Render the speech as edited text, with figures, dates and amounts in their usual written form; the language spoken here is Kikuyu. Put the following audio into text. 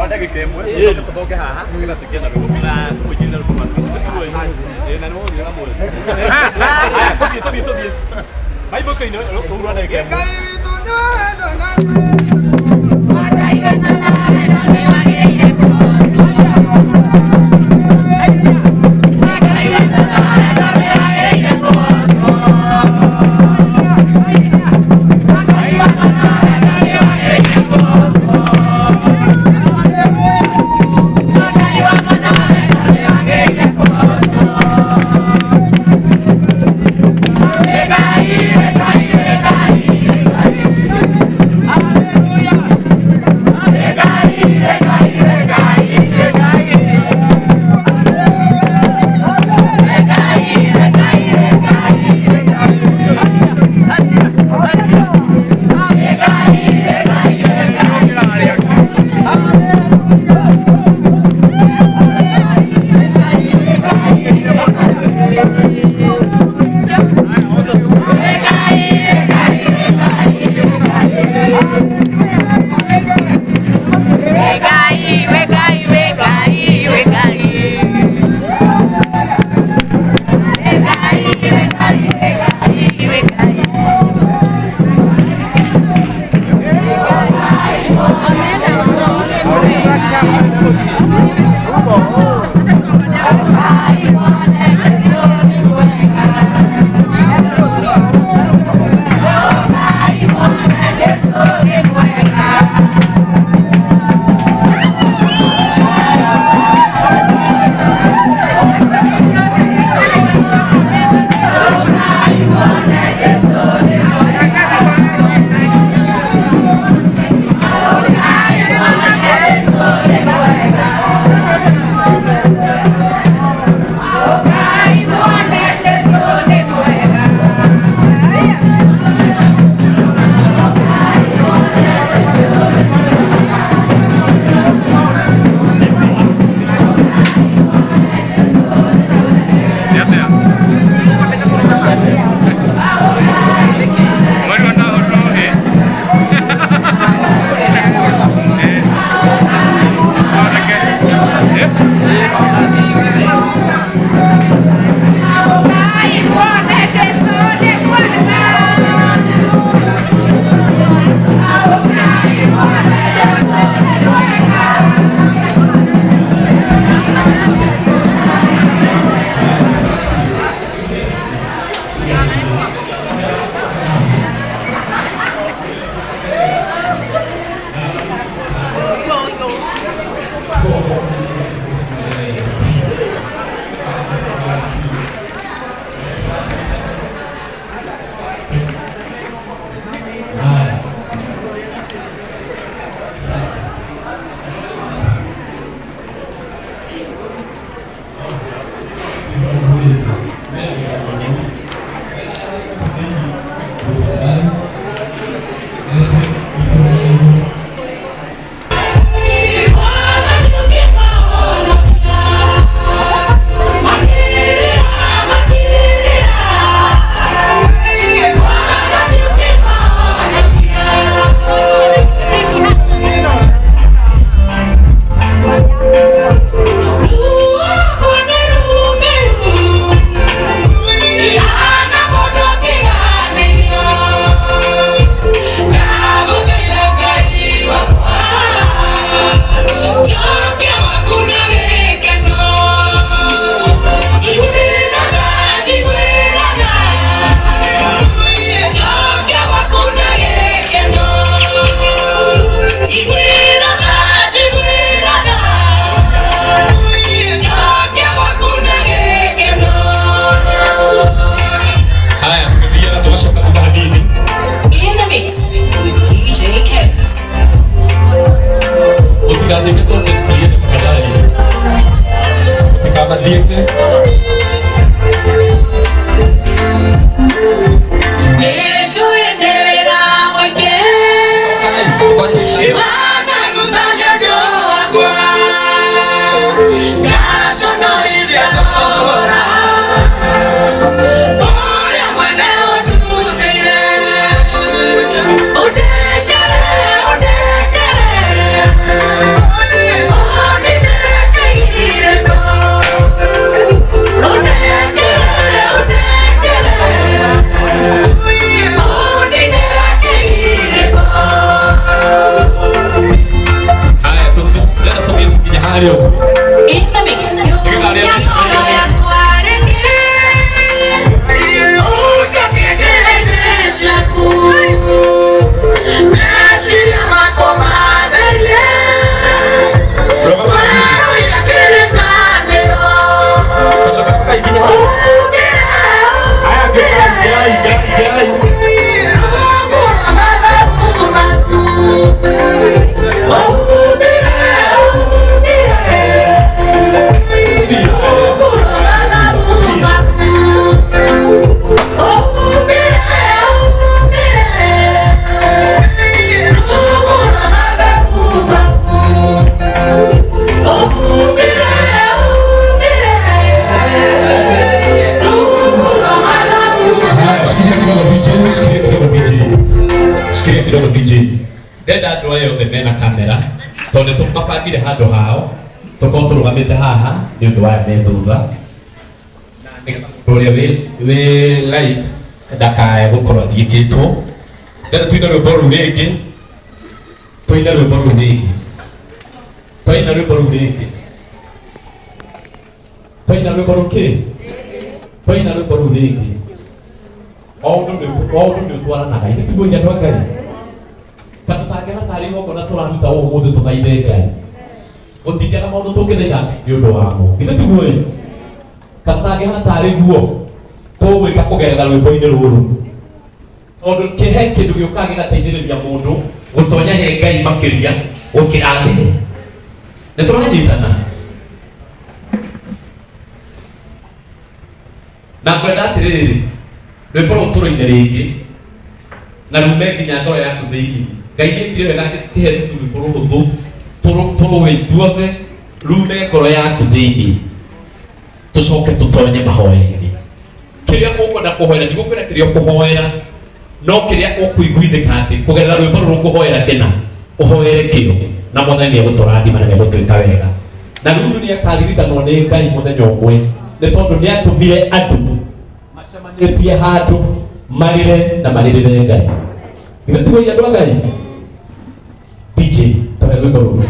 Rora ndagĩka ĩmwe tũcoke tũcoke haha nĩgetha tũingĩre na rwĩmbo na tũingĩre na rwĩmbo rwa Ĩĩ, na nĩ wonire na mweri. Haya, tũthiĩ tũthiĩ tũthiĩ. Bible kĩinĩ rũu rwa ndagĩka ĩmwe. Shikilia kidogo DJ. Shikilia kidogo DJ. Ndenda andũ aya othe mena kamera tondũ nĩ tũmabangire handũ hao tũkorwo tũrũgamĩte haha nĩ ũndũ wa aya me thutha ũrĩa wĩ live ndakae gũkorwo athiĩkĩtwo. Ndenda tuine rwĩmbo rũu rĩngĩ, tũine rwĩmbo rũu rĩngĩ, twaina rwĩmbo rũu rĩngĩ, twaina rwĩmbo rũu kĩ, twaina rwĩmbo rũu rĩngĩ. O ũndũ nĩ ũtwaranaga ithe tiguo andũ a Ngai ta tũtangĩona tarĩ igongona tũraruta ũmũthĩ tũthaithe Ngai gũtingĩaga maũndũ tũngĩthaitha Ngai nĩ ũndũ wamo ithe tiguo ĩ ta tũtangĩhana tarĩ guo tũgwĩka kũgerera rwĩmbo-inĩ rũrũ tondũ kĩhe kĩndũ gĩũkaga gĩgateithĩrĩria mũndũ gũtonya he Ngai makĩria gũkĩra mbere. Nĩ tũranyitana na ngwenda atĩrĩrĩ rwĩmbo rũu tũrũine rĩngĩ na rume nginya ngoro yaku thĩinĩ. Ngai nĩekire wega akĩhe tu rwĩmbo rũhũthũ tũrũe ithuothe rume ngoro yaku thĩinĩ tũcoke tũtonye mahoya-inĩ. Kĩrĩa ũkwenda kũhoera ndigũkwĩra kĩrĩa ũkũhoera no kĩrĩa ũkũiguithĩka atĩ kũgerera rwĩmbo rũrũ ũkũhoera kĩna ũhoere kĩo na Mwathani nĩegũtũrathima na nĩegũtwĩka wega. Na Ruthu nĩakaririkanwo nĩ Ngai mũthenya ũmwe nĩ tondũ nĩatũmire andũ macemanĩtie handũ marĩre na marĩrĩre Ngai. Githĩ tiguo andũ a Ngai? DJ tũhe rwĩmbo rũrũ.